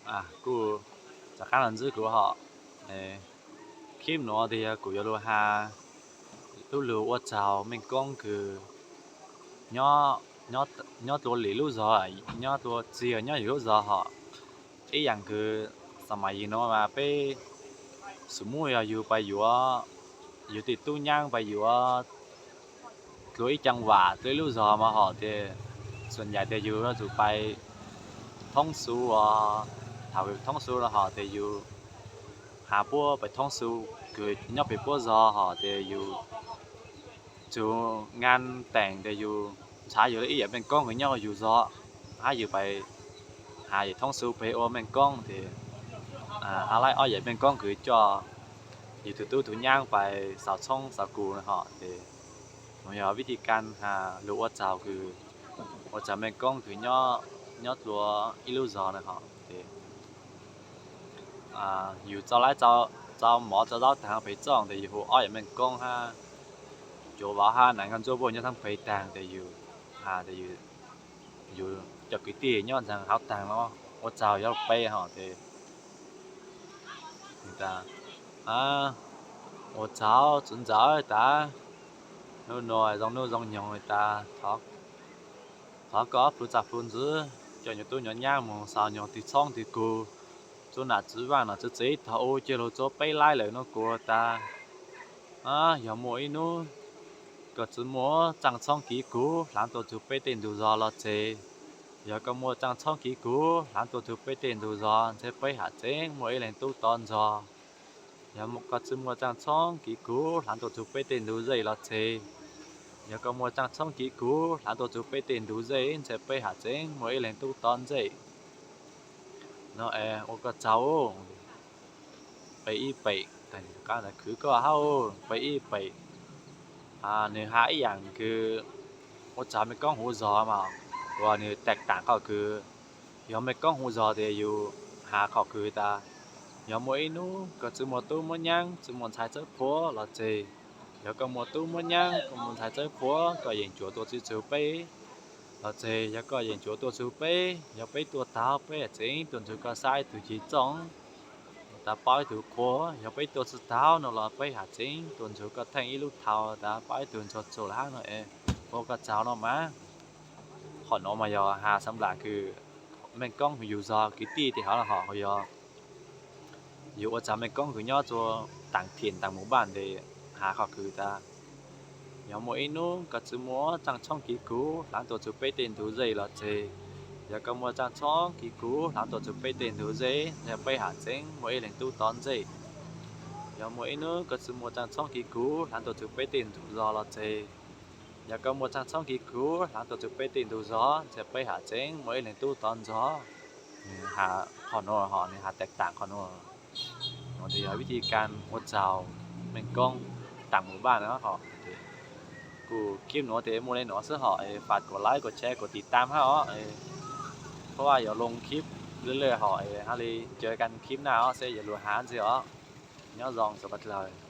Kuj rov qab los ntsib kuv hos. Clip nuav tias yog kuv yuav lug has lub lug ua tsaug Meej Koob kws nyob dlua lwm lub zog, nyob dlua txig nyob yug lub zog hos. Ib yaam kws xav mas yug nuav mas peb xum muab yog yug pais yuav, yug tej tub nyaab pais yuav dlua ib caa vam dlua ib lub zog mas hos tes, xuam nyais tes yug yuav tsum pais thoob xuv os. Thaum thoob xuv los hos tes yug has puab pais thoob xuv kws nyob peg puab zog hos tes yug tsum ngaa teem tes yug nrhav yug lub ib yaam Meej Koob kws nyob yug zog, hab yug pais has yaam thoob xuv peg ua Meej Koob tes, hab laib ob yaam Meej Koob kws coj yug tug tub tug nyaab pais xauv tshoob xauv kub hos tes, nuav yog vib thib kas has lug ua tsaug kws, ua tsaug Meej Koob kws nyob dlua ib lub zog na hos tes yug txaus laib txaus mov txaus zaub taag peg txooj tes yug hu ob yaam Meej Koob hab cuav vauv hab naav nkauj ntsuab puab nyob thaab peg taag tes yug has tes yug cov kwv tij nyob ntxaag hauv taag los ua tsaug yog peb hos tes, ua tsaug txwv ntxawm tas, nub nuav zoo nub zoo nyoog tas, thov koj plhuav txaj plhuav ntxwv coj nyuas tub nyuas nyaab moog xauv nyuas tug tshoob tug kub, txuv nam txwv vaaj nom txwv txiv tog u ceg lug txua peb laib lawm nub kuv tas. Yog muaj ib nub koj tsi muaj tsaaj tshoob kiv kuv hlaav tuaj tug peb tej ntug zog los tseg, yog koj muaj tsaaj tshoob kiv kuv hlaav tuaj tug peb tej ntug zog ntshe peb has tseeb muaj ib leeg tub tod nrug. Yog koj tsi muaj tsaaj tshoob kiv kuv hlaav tuaj tug peb tej ntug zej los tseg, yog koj muaj tsaaj tshoob kiv kuv hlaav tuaj tug peb tej ntug zej ntshe peb has tseeb muaj ib leeg tub tod ntsej. No es ua koj tsaug, peb ib pem, khwv koj hab, peb ib pem. Nwg has ib yaam kws ua tsaug Meej Koob huv zog mas, uas nwg teg taam qhov kws, yog Meej Koob huv zog tes yug has qhov kws tas, yog muaj ib nub koj tsi muaj tub muaj nyaab tsi muaj ntxhais txawb phuam los tseg, yog koj muaj tub muaj nyaab koj muaj ntxhais txawb phuam koj yeem cuav tuaj tsi txug peb los tseg, yog koj yeem cuav tuaj txug peb, yog peb tuaj taug peb has tseeb tuaj nrug koj sab ib tug ceg txooj tas paub ib tug qhua, yog peb tuaj tsi taug no los peb has tseeb tuaj nrug koj theej ib lub thau tas paub ib tug ntsuag txuas lawm hab no es, ua koj tsaug no mas. Qhov nuav mas yog has xam lam kws Meej Koob yug zog kwv tij tej hov hos yog yug ua tsaug Meej Koob kws nyob tsua taam thiam taam mus npaaj tes has qhov kws tas, yog muaj ib nub koj tsi muaj tsaaj tshoob kiv kuv hlaav tuaj tug peb tej ntug zej los tseg, yog koj muaj tsaaj tshoob kiv kuv hlaav tuaj tug peb tej ntug zej ntshe peb has tseeb muaj ib leeg tub tod ntsej. Yog muaj ib nub koj tsi muaj tsaaj tshoob kiv kuv hlaav tuaj tug peb tej ntug zog los tseg, yog koj muaj tsaaj tshoob kiv kuv hlaav tuaj tug peb tej ntug zog ntshe peb has tseeb muaj ib leeg tub tod nrug. Nwg has qhov nuav hos nwg has teg taam qhov nuav, nuav tes yog vib thib kas ua tsaug Meej Koob taam mus npaaj na hos. Kuv clip nuav tes muaj le nuav xwb hos, faj kuas like kuas share kuas tiv tam hab os, pab yuav loo clip lawm lawm hos, hab le caw kas clip naj os seb yuav lug has ntxiv os. Nyob zoo, sawv dlawg.